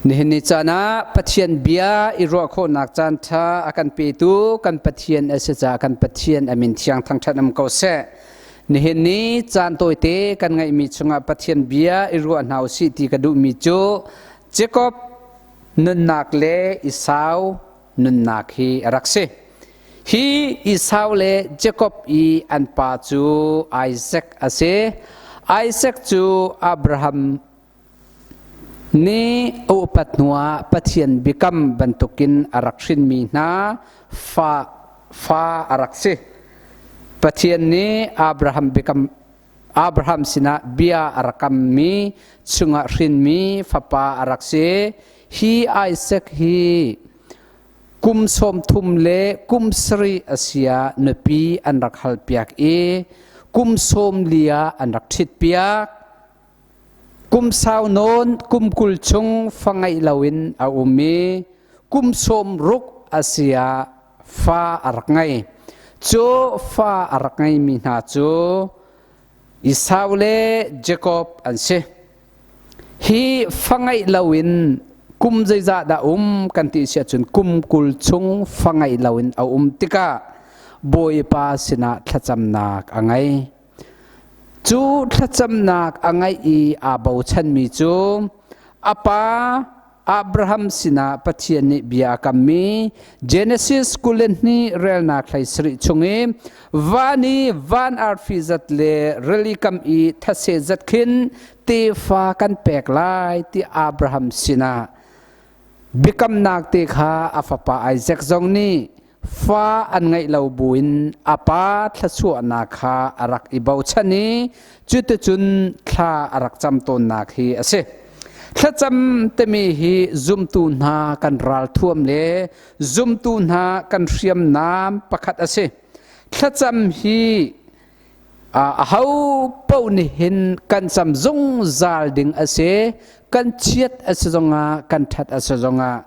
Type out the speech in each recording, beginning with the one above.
Nihin ni caan ah Pathian bia i ruah khawhnak caan ṭha a kan petu kan Pathian a si caah kan Pathian a min thiang thangṭhat um ko seh. Nihin ni caan tawite kan ngeihmi chungah Pathian bia i ruah hna usih ti ka duhmi cu Jacob nunnak le Esau nunnak hi a rak si. Hi Esau le Jacob i an pa cu Isaac a si. Isaac cu Abraham Nih a upat hnuah Pathian biakam bantukin a rak hrinmi hna fa, fa a rak si. Pathian nih Abraham biakam Abraham sinah bia a rak kammi chungah hrinmi fapa a rak si. Hi Isaac hi kum 30 le kum 70 a si ah nupi an rak halpiak i kum 40 ah an rak ṭhitpiak. Kum sau nawn kum 20 chung fa ngeih loin a um i kum 60 a si ah fa a rak ngei. Cu fa a rak ngeimi hna cu Esau le Jakob an si. Hi fa ngeih loin kum zeizah dah um kan ti si ahcun kum 20 chung fa ngeih loin a um tikah Bawipa sinah thlacamnak a ngei. Cu thlacamnak a ngeih i aa bochanmi cu a pa Abraham sinah Pathian nih bia a kammi Genesis 22 relnak 17 chung i van i van arfi zat le rili kam i thase zat khin tefa kan pek lai ti Abraham sinah biakamnak te kha a fapa Isaac zong nih fa an ngeih lo buin a pa thluachuahnak kha a rak i bochan i cuticun thla a rak cam tawnnak hi a si. Thlacam timi hi zumtu hna kan ralthuam le zumtu hna kan hriamnam pakhat a si. Thlacam hi aho paoh nih hin kan cam zungzal ding a si. Kan chiat a si zongah kan ṭhat a si zongah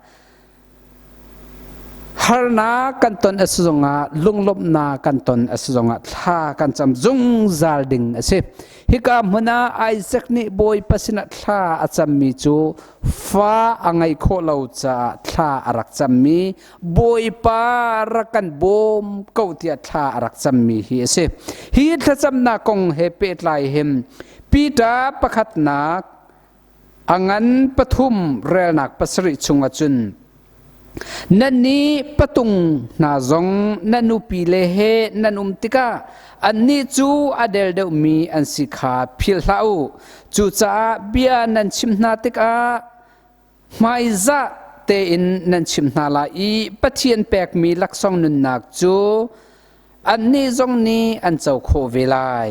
Harnak kan ton a si zongah lunglawmhnak kan ton a si zongah thla kan cam zungzal ding a si. Hika hmun ah Isaac nih Bawipa sinah thla a cammi cu fa a ngeih khawh lo caah thla a rak cammi Bawipa rak kan bawm ko tiah thla a rak cammi hi a si. Hi thlacamnak kong he pehtlai hin Peter pakhatnak A ngan pathum relnak pasarih chungah cun nannih patung hna zong nan nupile he nan um tikah annih cu a del deuhmi an si kha philh hlah u. Cucaah bia nan chim hna tikah hmaizah tein nan chim hna lai i Pathian pekmi laksawng nunnak cu annih zong nih an co khawh ve lai.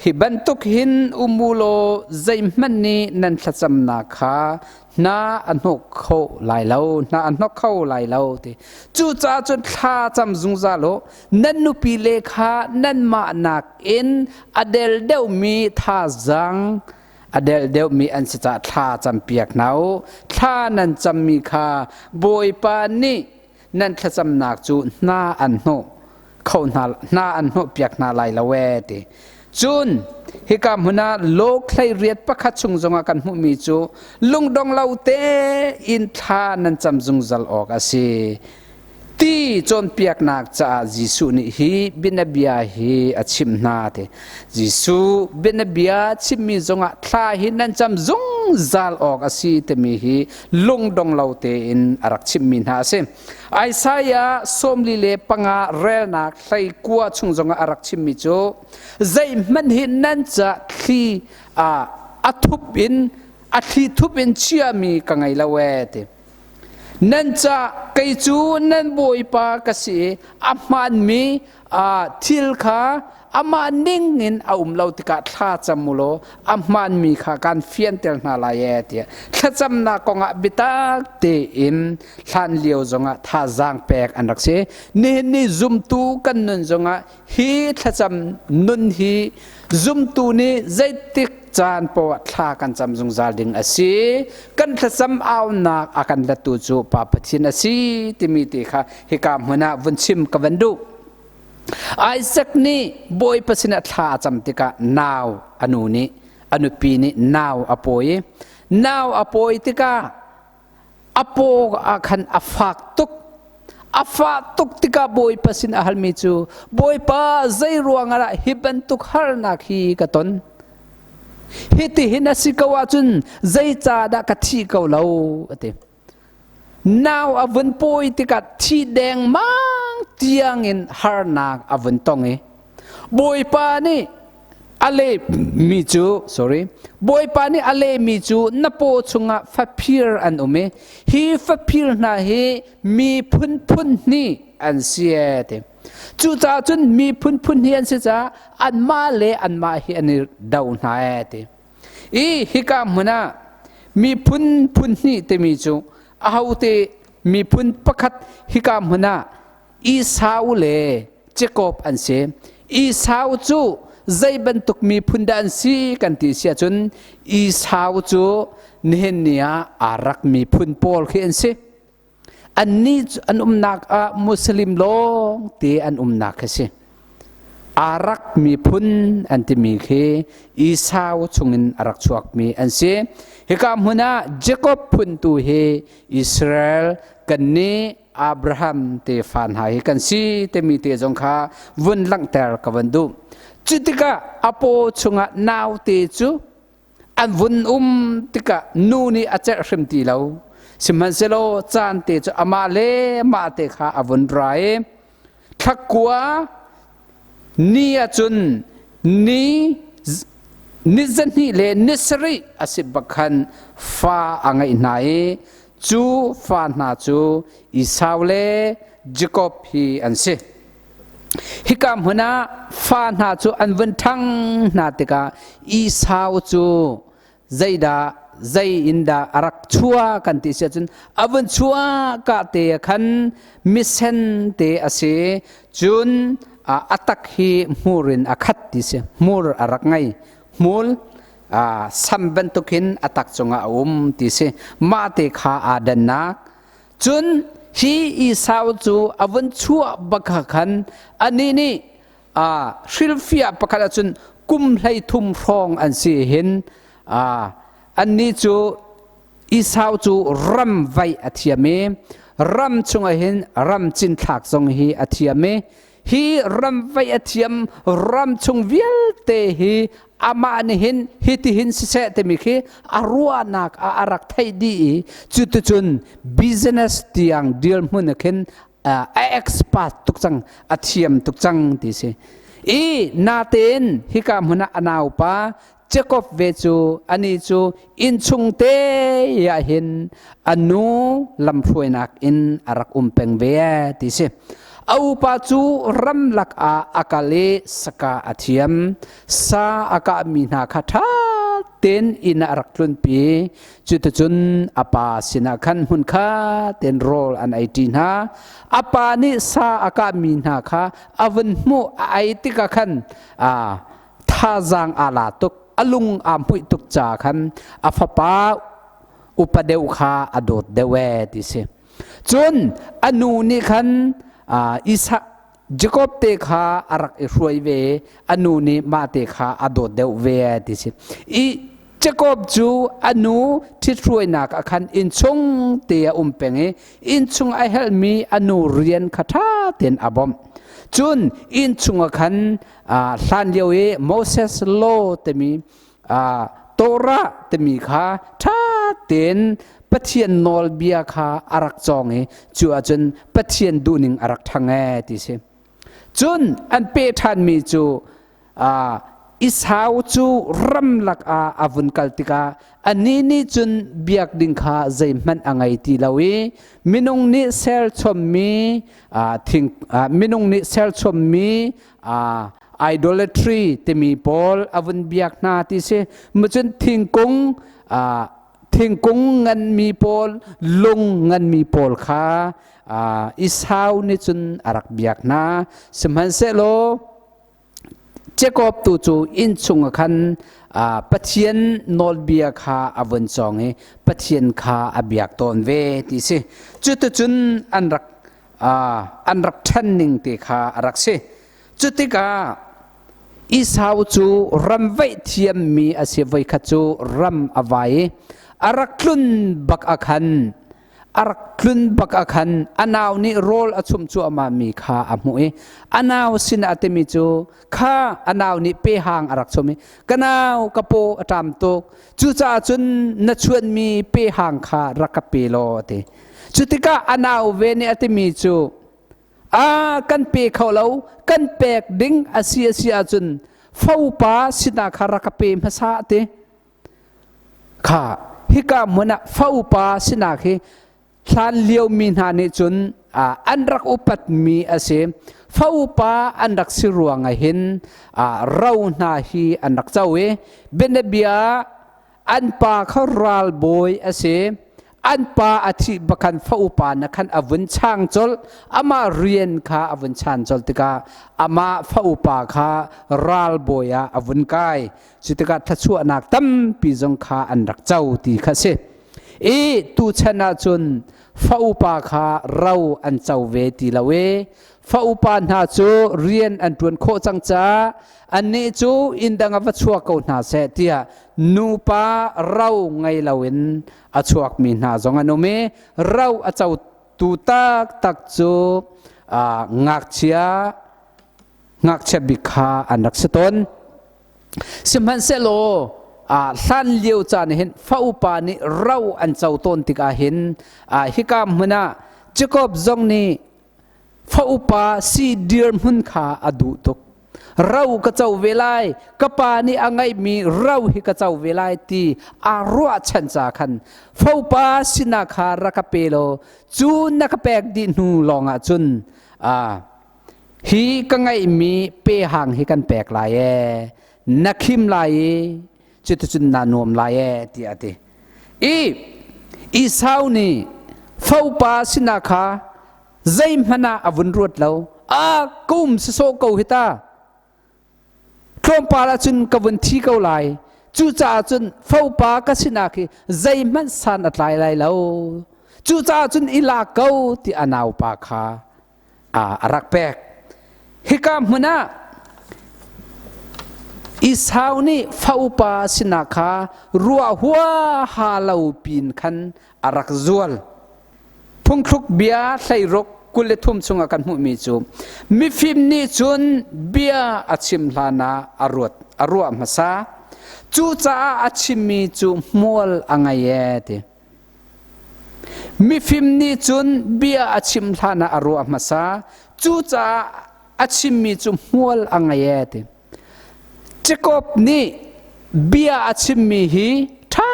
Hi bantuk hin um u law zeihmanh nih nan thlacamnak kha hna a hnawk kho lai lo, hna a hnawk kho lai lo ti. Cucaah cun thla cam zungzal u. Nan nupile kha nanmah nakin a del deuhmi thazaang a del deuhmi an si caah thla campiak hna u. Thla nan cammi kha Bawipa nih nan thlacamnak cu hna an hnawh kho hna hna an hnawh piak hna lai lo ee ti cun hika hmun ah lawk hlei riat pakhat chung zongah kan hmuhmi cu lungdong lo tein thla nan cam zungzal awk a si ti cawnpiaknak caah Jesuh nih hi bianabia hi a chimh hna ti Jesuh bianabia chimmi zongah thla hi nan cam zungzal awk a si timi hi lungdong lo tein a rak chimhmi hna a si. Isaiah 45 relnak 19 chung zongah a rak chimmi cu zeihmanh hi nan ca thli a thup in a thli thup in chiami ka ngei lo ee ti. Nan ca kei cu nan bawipa ka si i a hmaanmi thil kha amah ning in a um lo tikah thla cam u law a hmaanmi kha kan fianter hna lai ee tiah thlacamnak kongah biatak tein hlan lio zongah thazaang pek an rak si. Nihin ni zumtu kan nun zongah hi thlacam nun hi zumtu nih zeitik caan poah thla kan cam zungzal ding a si. Kan thlacam aunak a kan lettu cu Pa Pathian a si timi te kha hika hmun ah vun chim ka van duh. Isaac nih Bawipa sinah thla a cam tikah nau a nu nih a nupi nih nau a pawi. Nau a pawi tikah A paw ah khan a fak tuk. A fah tuk tikah Bawipa sin a halmi cu, Bawipa, zei ruangah dah hi bantuk harnak hi ka ton? Hitihin a si ko ahcun zeicahdah ka thih ko lo? A ti. Nau a vun pawi tikah thi dengmang tiangin harnak a vun tong i Bawipa nih a lehmi cu sorry Bawipa nih a lehmi cu na paw chungah faphir an um i hi faphir hna hi mi phunphun hnih an si e ti. Cucaah cun mi phunphun hi an si caah anmah le anmah hi an i do hna e ti. I hika hmun ah miphun phun hnih timi cu ahote miphun pakhat hika hmun ah Esau le Jakob an si. Esau cu zei bantuk miphun dah an si kan ti si ahcun Esau cu nihin ni ah aa rak miphun pawl khi an si. Annih cu an umnak ah Muslim lawng te an umnak khi si. Arak miphun an timi khi Esau chungin a rak chuakmi an si. Hika hmun ah Jacob phun tu hi Israel kannih Abraham tefa hna hi kan si timi te zong kha vun langhter ka van duh. Cu tikah a paw chungah naute cu an vun um tikah nu nih a celh hrim ti lo. Sihmanhsehlaw caan te cu amah le mah te kha a vun ra i thlakua ni ahcun ni ni zahnih le ni sarih a si bak khan fa a ngeih hna i cu fa hna cu Esau le Jakob hi an si. Hika hmun ah fa hna cu an vun ṭhang hna tikah Esau cu zeidah zei in dah a rak chuah kan ti si ahcun a vun chuah ka te khan misen te a si cun a tak hi hmur in a khat ti si hmur a rak ngei hmul sam bantukin a tak cungah a um ti si mah te kha aa dannak cun hi Esau cu a vun chuah bak khan anih nih hrilhfiah pakhat ahcun kum 13 hrawng an si hin annih cu Esau cu ram vaih a thiam i ram chungah hin ram cinthlak zong hi a thiam i hi ram vaih a thiam ram chung vialte hi amah nih hin hitihin siseh timi khi a ruahnak ah a rak theih dih i cuticun business tiang dirhmun ah khin a expert tuk cang a thiam tuk cang ti si i natein hika hmun ah a naupa Jacob ve cu ani cu innchung te ah hin a nu lamhruainak in a rak um peng ve ti si a upa cu ramlak ah a kal i saka a thiam sa a kahmi hna kha ṭha tein inn ah a rak tlunpi Cuticun a pa sinah khan hmunkhat tein rawl an ei ṭi hna. A pa nih sa a kahmi hna kha a vun hmuh a ei tikah khan thazaang aa la tuk, a lung aa hmuih tuk caah khan a fapa upa deuh kha a dawt deuh ee ti si. Cun a nu nih khan Isak Jakob te kha a rak i hruai ve a nu nih mah te kha a dawt deuh ve ti si. I Jakob cu a nu ṭhithruainak ah khan innchung te a um peng i innchung a helhmi a nu rian kha ṭha tein a bawmh. Cun innchung ah khan hlan lio i Moses Law timi Torah timi kha ṭha tein Pathian nawlbia kha a rak cawng i cu ahcun Pathian duhning a rak ṭhang ee ti si. Cun an peh ṭhanmi cu Esau cu ramlak ah a vun kal tikah anih nih cun biak ding kha zeihmanh a ngei ti lo i minung nih serchommi thing minung nih serchommi idolatry timi pawl a vun biak hna ti si cun thingkung thingkung nganmi pawl lung nganmi pawl kha Esau nih cun a rak biak hna sihmanhsehlaw Jakob tu cu innchung ah khan Pathian nawlbia kha a vun cawng i Pathian kha a biak tawn ve ti si. Cuticun an rak an rak ṭhen ning te kha a rak si. Cutikah Esau cu ram vaih thiammi a si voikhat cu ram a vai i a rak tlun bak ah khan. A rak tlun bak ah khan a nau nih rawl a chumh cuahmah mi kha a hmuh i a nau sinah a timi cu kha a nau nih pehang a rak chum i, "Ka nau, ka paw a ṭam tuk, cucaah cun na chuanmi pehang kha rak ka pe law," a ti. Cu tikah a nau ve nih a timi cu, "A kan pe kho lo, kan pek ding a si a si ahcun fopa sinah kha rak ka pe hmasa," a ti. Kha hika hmun ah fa upa sinak hi hlan lio mi hna nih cun an rak upatmi a si. Fa upa an rak si ruang ah hin ro hna hi an rak co i bianabia an pa kha ralbawi a si. An pa a thih bakhan fa upa na khan a vun chang colh, amah rian kha a vun chan colh tikah amah fa upa kha ralbawi ah a vun kai. Cu tikah thluachuahnak tampi zong kha an rak co ti kha si. I tuchan ahcun fa upa kha ro an co ve ti lo i fa upa hna cu rian an ṭuan khawh cang caah annih cu inn dang ah va chuak ko hna seh tiah nupa ro ngei loin a chuakmi hna zong an um i ro a cotu taktak cu ngakchia ngakchia bik kha an rak si tawn. Sihmanhsehlaw hlan lio caan hin fa upa nih ro an co tawn tikah hin hika hmun ah Jacob zong nih fa upa si dirhmun kha a duh tuk. Ro ka co ve lai, ka pa nih a ngeihmi ro hi ka co ve lai ti aa ruahchan ca khan fa upa sinak kha rak ka pe law cu na ka pek dih hnu lawngah cun hi ka ngeihmi pehang hi kan pek lai ee, na khim lai i cuticun naa nuam lai ee tiah a ti. I Esau nih fopa sinah kha zeihmanh ah a vun ruat lo. A ka um sawsawh ko hi ta, tlawmpal ahcun ka vun thi ko lai, cucaah cun fopa ka sinak hi zeihmanh san a tlai lai lo, cucaah cun i lak ko ti a naupa kha a rak pek. Hika hmun ah Esau nih fa upa sinak kha ruah huaha lo pin khan a rak zual. Phungthluk bia 16 23 chungah kan hmuhmi cu mifim nih cun bia a chim hlan ah a ruat, a ruah hmasa. Cucaah a chimmi cu hmual a ngei ee ti. Mifim nih cun bia a chim hlan ah a ruah hmasa, cucaah a chimmi cu hmual a ngei ee ti. Jakob nih bia a chimmi hi ṭha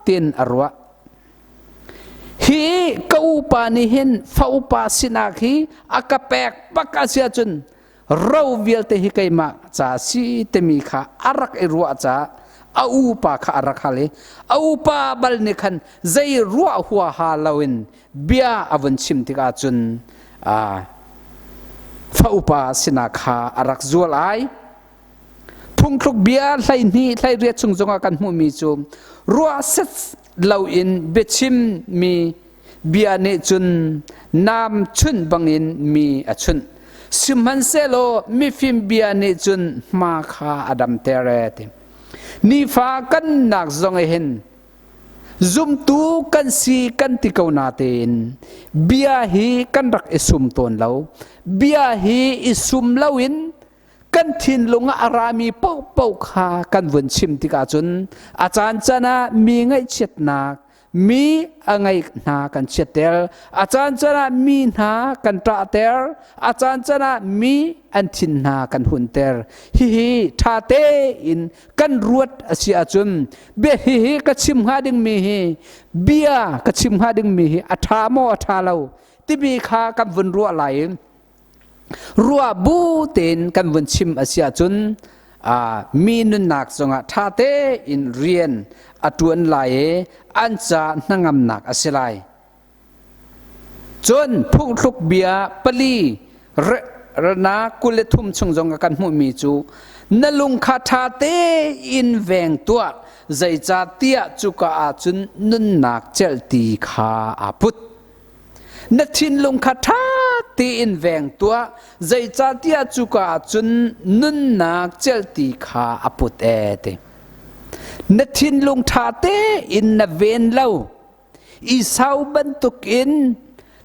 tein a ruah. Hi ka upa nih hin fa upa sinak hi a ka pek bak a si ahcun ro vialte hi keimah ca si timi kha a rak i ruah caah a upa kha a rak hal i a upa bal nih khan zei ruah huaha loin bia a vun chim tikah cun fa upa sinak kha a rak zual ai. Phungthluk bia 12 18 chung zongah kan hmuhmi cu ruah set loin biachimmi bia nih cun nam chunh bangin mi a chunh, sihmanhsehlaw mifim bia nih cun hma kha a damter e ti. Nifa kan nak zong hin zumtu kan si kan ti ko natein bia hi kan rak i sum tawn lo. Bia hi i sum loin kan thinlung ah a rami paohpaoh kha kan vun chim tikah cun a caan caan ah mi ngaihchiatnak, mi a ngaih hna kan chiatter, a caan caan ah mi hna kan ṭahter, a caan caan ah mi an thin hna kan hunter. Hihi ṭha tein kan ruat a si ahcun bia hihi ka chim hnga dingmi hi, bia ka chim hnga dingmi hi a ṭha maw a ṭha lo timi kha kan vun ruah lai i ruah bu tein kan vun chim a si ahcun mi nunnak zongah ṭha tein rian a ṭuan lai i an ca hnangamnak a si lai. Cun phungthluk bia 4 rana 23 chung zong kan hmuhmi cu na lung kha ṭha tein veng tuah, zeicahtiah cuka ah cun nunnak celhti kha aa put. Na thinlung kha ṭha tein veng tuah, zeicahtiah cuka ah cun nunnak celhti kha a put ee ti. Na thinlung ṭha tein na ven lo. Esau bantukin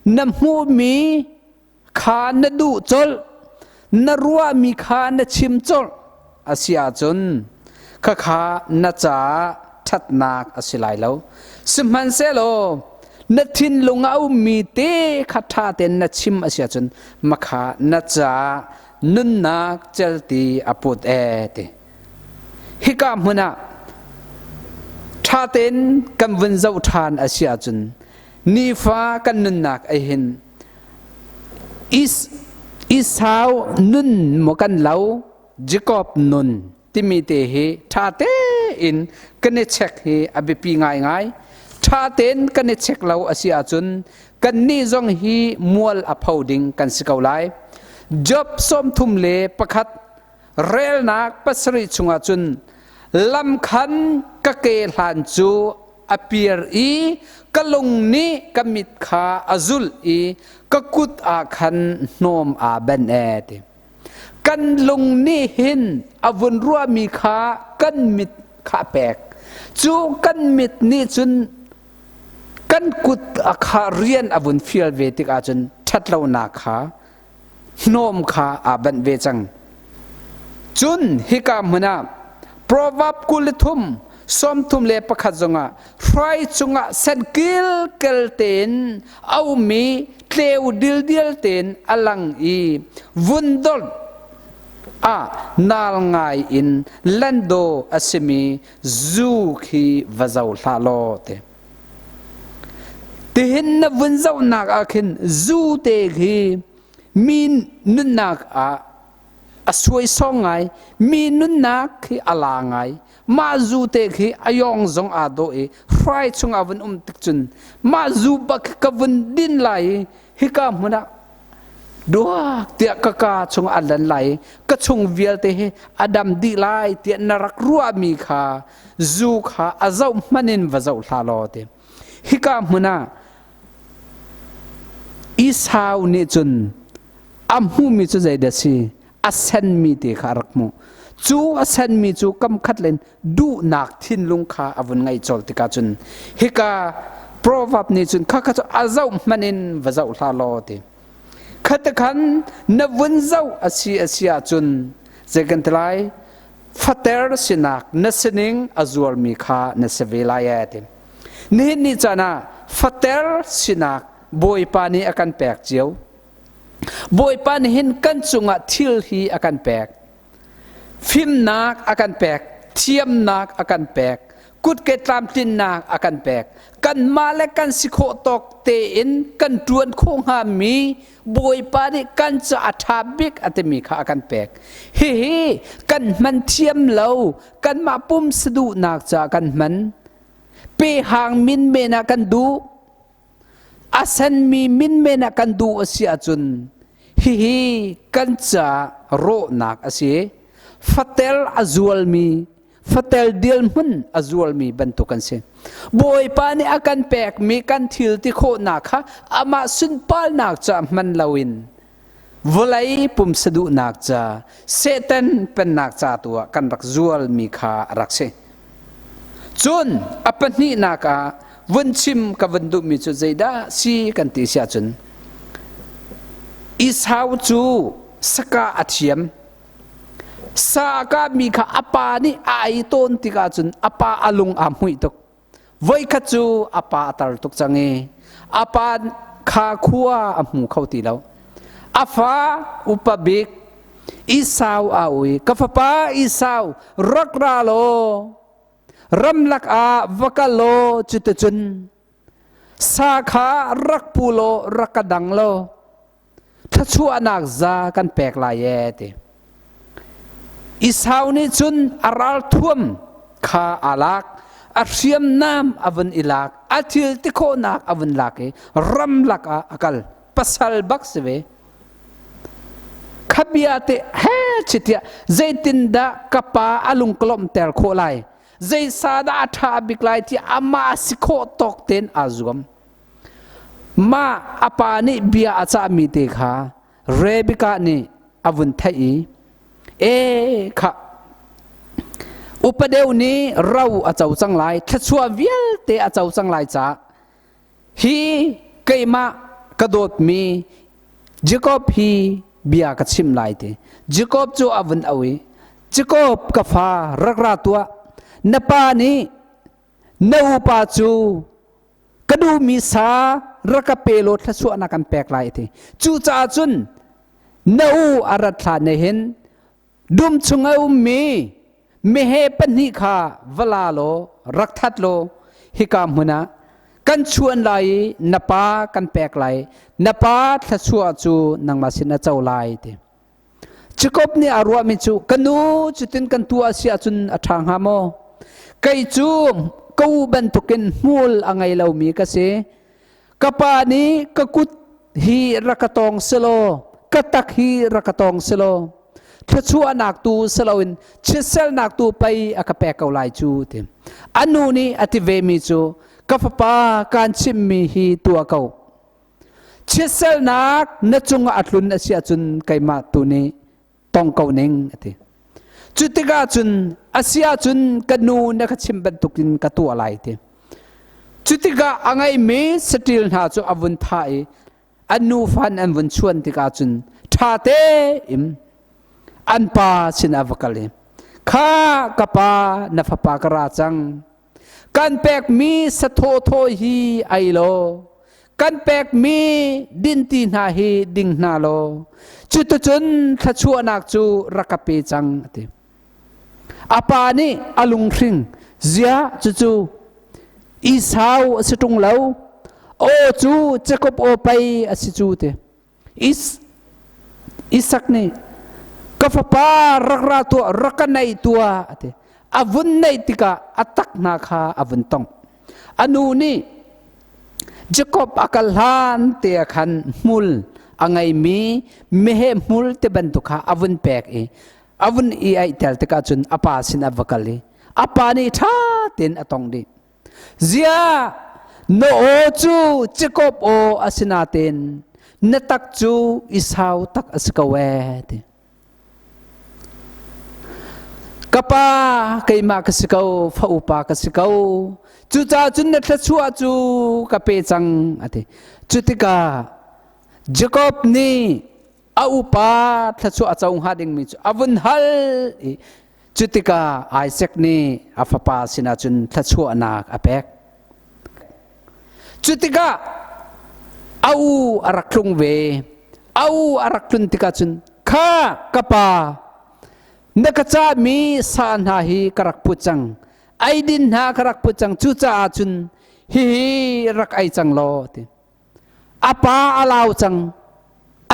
na hmuhmi kha na duh colh, na ruahmi kha na chim colh a si ahcun khakha na caah ṭhatnak a si lai lo. Sihmanhsehlaw na thinlung a ummi te kha ṭha tein na chim a si ahcun makha na caah nunnak celti a put ee ti. Hika hmun ah ṭha tein kan vun zoh ṭhan a si ahcun nifa kan nunnak ai hin Esau nun maw kan lo Jacob nun timi te hi ṭha tein kan i check hi a biapi ngaingai. Ṭha tein kan i check lo a si ahcun kannih zong hi mual a pho ding kan si ko lai. Job 31 relnak 7 chungah cun lam khan ka ke hlan cu a pir i ka lung nih ka mit kha a zulh i ka kut ah khan hnawm aa ben ee ti. Kan lung nih hin a vun ruahmi kha kan mit kha a pek. Cu kan mit nih cun kan kut a kha rian a vun fial ve tikah cun ṭhatlonak kha hnawm kha aa banh ve cang. Cun hika hmun ah Proverb 23 31 zongah hrai cungah sen kilkel tein a ummi tleu dildial tein a lang i vundolh ah naal ngai in lando a simi zu khi va zo hlah law ti. Tihin na vun zohnak ah khin zu te khi mi nunnak ah a suaisawng ngai, mi nunnak khi a la ngai. Mah zu te khi a yawng zong aa dawh i hrai chungah vun um tik cun mah zu bak ka vun din lai i hika hmun ah duak tiah ka kaa chung a lan lai i ka chung vialte hi a dam dih lai tiah na rak ruahmi kha zu kha a zoh hmanh in va zoh hlah law ti. Hika hmun ah Esau nih cun a hmuhmi cu zeidah si? A senmi te kha a rak hmuh. Cu a senmi cu kam khat len duhnak thinlung kha a vun ngaih colh tikah cun hika proverb nih cun khakha cu a zoh hmanh in va zoh hlah law ti. Khatakhan na vun zoh a si a si ahcun zei kan ti lai? Fater sinak na sining a zuarmi kha na si ve lai ee ti. Nihin ni caan ah fater sinak Bawipa nih a kan pek cio. Bawipa nih hin kan cungah thil hi a kan pek. Fimnak a kan pek, thiamnak a kan pek, kutke tlamtlinnak a kan pek. Kanmah le kan si khawh tawk tein kan ṭuan khawh hngami Bawipa nih kan ca a ṭha bik a timi kha a kan pek. Hihi kan hman thiam lo, kanmah pumsa duhnak caah kan hman. Pehang min men ah kan duh. A senmi min men ah kan duh a si ahcun hihi kan caah rawhnak a si. Fatel a zualmi, fatel dilhmun a zualmi bantuk kan si. Bawipa nih a kan pekmi kan thil ti khawhnak kha amah sunparnak caah hman loin vawlei pumsa duhnak ca Satan pennak ca tu ah kan rak zualmi kha a rak si. Cun a pahnihnak ah vun chim ka vun duhmi cu zeidah si kan ti si ahcun Esau cu saka a thiam. Sa a kahmi kha a pa nih a ei tawn tikah cun a pa a lung aa hmuih tuk. Voikhat cu a pa a tar tuk cang i a pa kha khua a hmu kho ti lo. A fa upa bik Esau a ui. Ka fapa Esau rak ra law ramlak ah va kal law cuticun sa kha rak pu law rak ka dang law thluachuahnak za kan pek lai ee ti. Esau nih cun a ralthuam kha aa lak, a hriamnam a vun i lak, a thil ti khawhnak a vun lak i ramlak ah a kal. Pasal bak si ve. Kha bia te he chitiah zeitindah ka pa a lung ka lawmhter khawh lai? Zei sa dah a ṭha bik lai ti amah a si khawh tawk tein aa zuam. Mah a pa nih bia a cahmi te kha Rebekah nih a vun theih i, E khah, upa deuh nih ro a co cang lai, thluachuah vialte a co cang lai caah. Hi keimah ka dawtmi Jakob hi bia ka chim lai ti. Jakob cu a vun au i, Jakob ka fa rak ra tuah, na pa nih na upa cu ka duhmi sa rak ka pe law thluachuahnak kan pek lai ti. Cucaah cun na u a rat hlan ne hin dum chung a ummi meheh pahnih kha va la law rak that law hika hmun ah kan chuan lai i na pa kan pek lai, na pa thluachuah cu nangmah sin a co lai ti. Jakob nih a ruahmi cu ka nu cutin kan tuah a si ahcun a ṭha hnga maw? Kei cu ka u bantukin hmul a ngei lomi ka si. Ka pa nih ka kut hi rak ka tawng selaw, ka tak hi rak ka tawng selaw, thluachuahnak tu si loin chiatsernak tu pei a ka pek ko lai cu ti. A nu nih a ti vemi cu ka fapa kaan chimhmi hi tuah ko. Chiatsernak na cungah a tlun a si ahcun keimah tu nih tong ko ning a ti. Cu tikah cun a si ahcun ka nu na ka chim bantukin ka tuah lai ti. Cu tikah a ngeihmi saṭil hna cu a vun thah i an nufan an vun chuan tikah cun ṭha tein an pa sinah va kal i kha ka pa na fapa ka ra cang Kan pekmi sathawthaw hi ei law, kan pekmi dinti hna hi ding hna law, cuticun thluachuahnak cu rak ka pe cang, a ti. A pa nih a lunghring, ziah cucu Esau a si ṭung lo, aw cu Jakob aw pei a si cu ti. Isak nih ka fapa rak ra tuah, rak ka naih tuah a ti. A vun naih tikah a tak hna kha a vun tongh. A nu nih Jakob a kal hlan te ah khan hmul a ngeimi meheh hmul te bantuk kha a vun pek i a vun i aihter tikah cun a pa sin a va kal i a pa nih ṭha tein a tong dih. Ziah na aw cu Jakob aw a si nain na tak cu Esau tak a si ko ee ti. Ka pa keimah ka si ko, fa upa ka si ko. Cucaah cun na thluachuah cu ka pe cang a ti. Cu tikah Jakob nih a upa thluachuah a co hnga dingmi cu a vun hal i cu tikah Isaac nih a fapa sinah cun thluachuahnak a pek. Cu tikah a u a rak tlung ve. A u a rak tlun tikah cun kha ka pa na ka cahmi sa hna hi ka rak put cang eidin hna ka rak put cang cucaah cun hihi rak ei cang law ti. A pa a lau cang,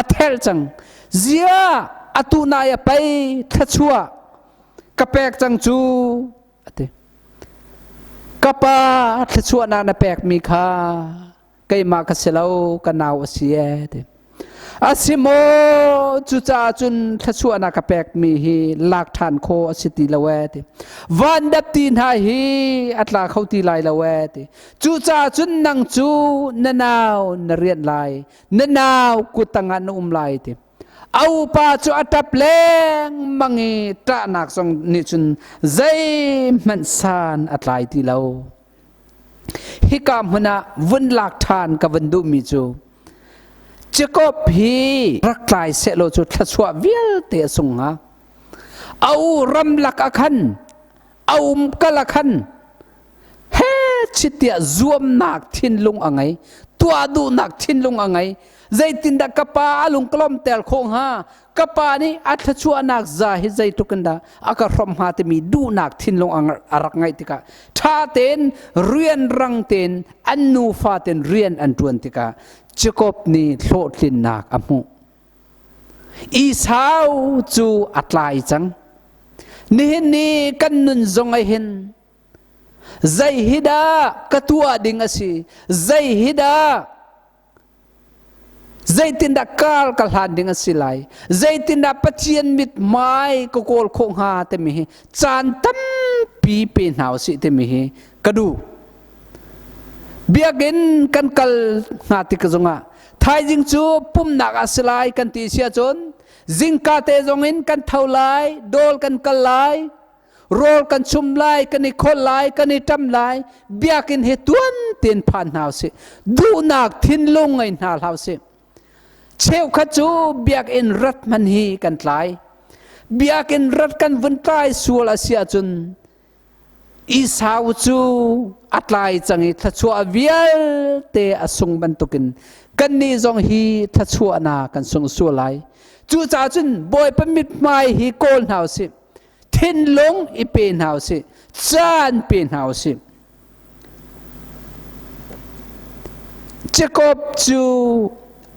a thelh cang. Zia atu nai a pei thluachuah ka pek cang cu a ti. Ka pa thluachuahnak na pekmi kha keimah ka si lo, ka nau a si ee ti. A si maw cucaah cun thluachuahnak ka pekmi hi lak ṭhan khawh a si ti lo ee ti. Van dapti hna hi a tla kho ti lai lo ee ti. Cucaah cun nang cu na nau na rianh lai, na nau kut tangah na um lai ti. A upa cu a ṭap lengmang i ṭahnak zong nih cun zeihmanh san a tlai ti lo. Hika hmun ah vun lak ṭhan ka vun duhmi cu Jakob hi rak tlai sehlaw cu thluachuah vialte a sung hnga. A u ramlak ah khan a um kal ah khan he chitiah zuamnak thinlung a ngei tuah duhnak thinlung a ngei zeitindah ka pa a lung ka lawmter khawh hnga ka pa nih a thluachuahnak za hi zeitluk in dah a ka hrawmh hnga timi duhnak thinlung a rak ngeih tikah ṭha tein rian rang tein an nufa tein rian an ṭuan tikah Jakob nih hlawhtlinnak a hmuh. Esau cu a tlai cang. Nihin ni kan nun zong ah hin zei hi dah ka tuah ding a si zei hi dah zeitindah kar ka hlan ding a si lai zeitindah Pathian mithmai ka kawl khawh hnga timi hi caan tampi pe hna usih timi hi ka duh biakinn kan kal hnga tik zongah thaizing cu pumnak a si lai kan ti si ahcun zingka te zong in kan tho lai dol kan kal lai. Rawl kan chum lai, kan i khol lai, kan i ṭam lai. Biakinn hi tuan tein phan hna usih. Duhnak thinlung ngei hna hlah usih. Cheukhat cu biakinn rat hman hi kan tlai. Biakinn rat kan vun tlai sual a si ahcun Esau cu a tlai cang i thluachuah vialte a sung bantukin kannih zong hi thluachuahnak kan sung sual lai. Cucaah cun Bawipa mithmai hi kawl hna usih. Thinlung i pe hna usih. Caan pe hna usih. Jakob cu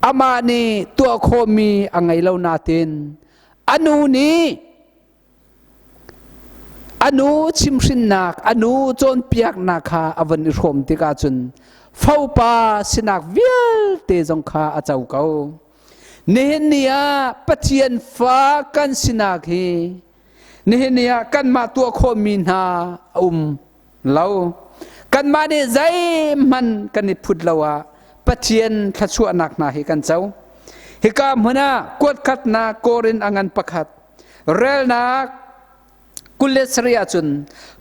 amah nih tuah khawhmi a ngei lo nain a nu nih A nu chimhrinnak, a nu cawnpiaknak kha a von i hrawm tikah cun fopa sinak vialte zong kha a co ko. Nihin ni ah Pathian fa kan sinak hi nihin ni ah kanmah tuah khawhmi hna a um lo. Kanmah nih zeihmanh kan i phut lo ah Pathian thluachuahnak hna hi kan co. Hika hmun ah kuatkhatnak Korin a ngan pakhat Relnak 27 ahcun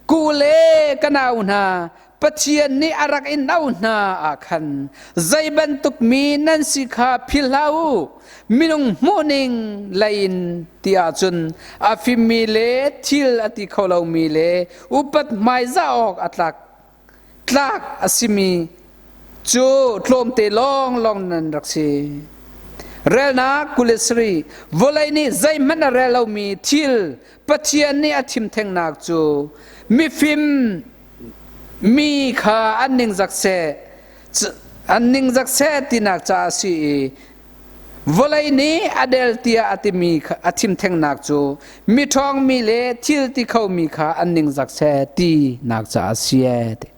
ku le ka nau hna Pathian nih a rak in auh hna ah khan zei bantuk mi nan si kha philh hlah u. Minung hmuhning lei in ti ahcun a fimmi le thil a ti kho lomi le upat hmaizah awk a tlak tlak a simi cu tlawmte lawnglawng nan rak si. Relnak 23 vawlei nih zeihmanh a rel lomi thil Pathian nih a thim thengnak cu mifim mi kha an ningzak seh an ningzak seh tinak caah a si i Vawlei nih a del tiah a timi a thim thengnak cu miṭhawngmi le thil ti khomi kha an ningzak seh ti nak caah a si ee ti.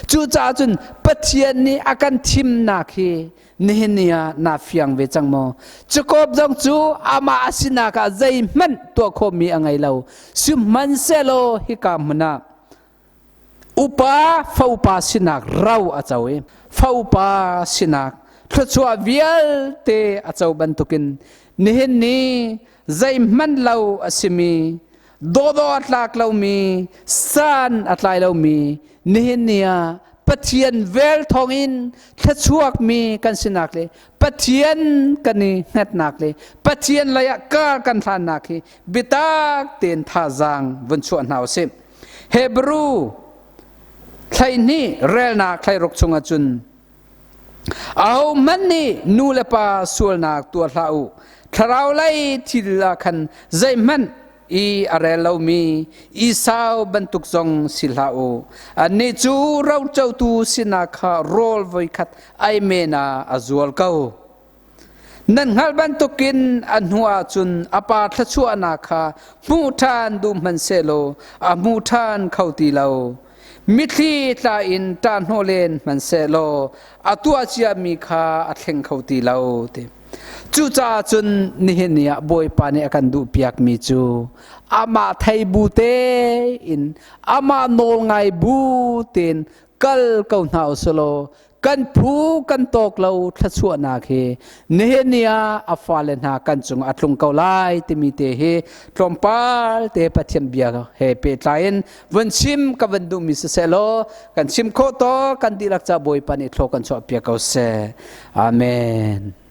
Cucaah cun Pathian nih a kan thimnak hi nihin ni ah naa fiang ve cang maw? Jakob zong cu amah a sinak ah zeihmanh tuah khawhmi a ngei lo. Sihmanhsehlaw hika hmun ah Upa fopa sinak ro a co i fopa sinak thluachuah vialte a co bantukin nihin ni zeihmanh lo a simi dawdawh a tlak lomi san a tlai lomi nihin ni ah Pathian vel thawngin thluachuakmi kan sinak le Pathian kan i hngatnak le Pathian lei ah kar kan hlannak hi biatak tein thazaang vun chuah hna usih. Hebrew 12 relnak 16 chungah cun ahohmanh nih nu le pa sualnak tuah hlah u thlarau lei thil ah khan zeihmanh i a rel lomi Esau bantuk zong si hlah u annih cu rocotu sinak kha rawl voikhat ei men ah a zual ko Nan hngalh bantukin a hnuah cun a pa thluachuahnak kha hmuh ṭhan duh hmanhsehlaw a hmu ṭhan kho ti lo. Mitthli tla in ṭahhnawh len hmanhsehlaw a tuah ciami kha a thleng kho ti lo. Ti. Cucaah cun nihin ni ah Bawipa nih a kan duhpiakmi cu amah thei bu tein amah nawl ngai bu tein kal ko hna usulaw kan phu kan tawk lo thluachuahnak hi nihin ni ah a fale hna kan cung a tlung ko lai timi te hi tlawmpal te Pathian bia he pehtlai in vun chim ka van duhmi siseh law kan chim khawh to kan dihlak ca Bawipa nih thlaw kan chuah piak ko seh. Amen.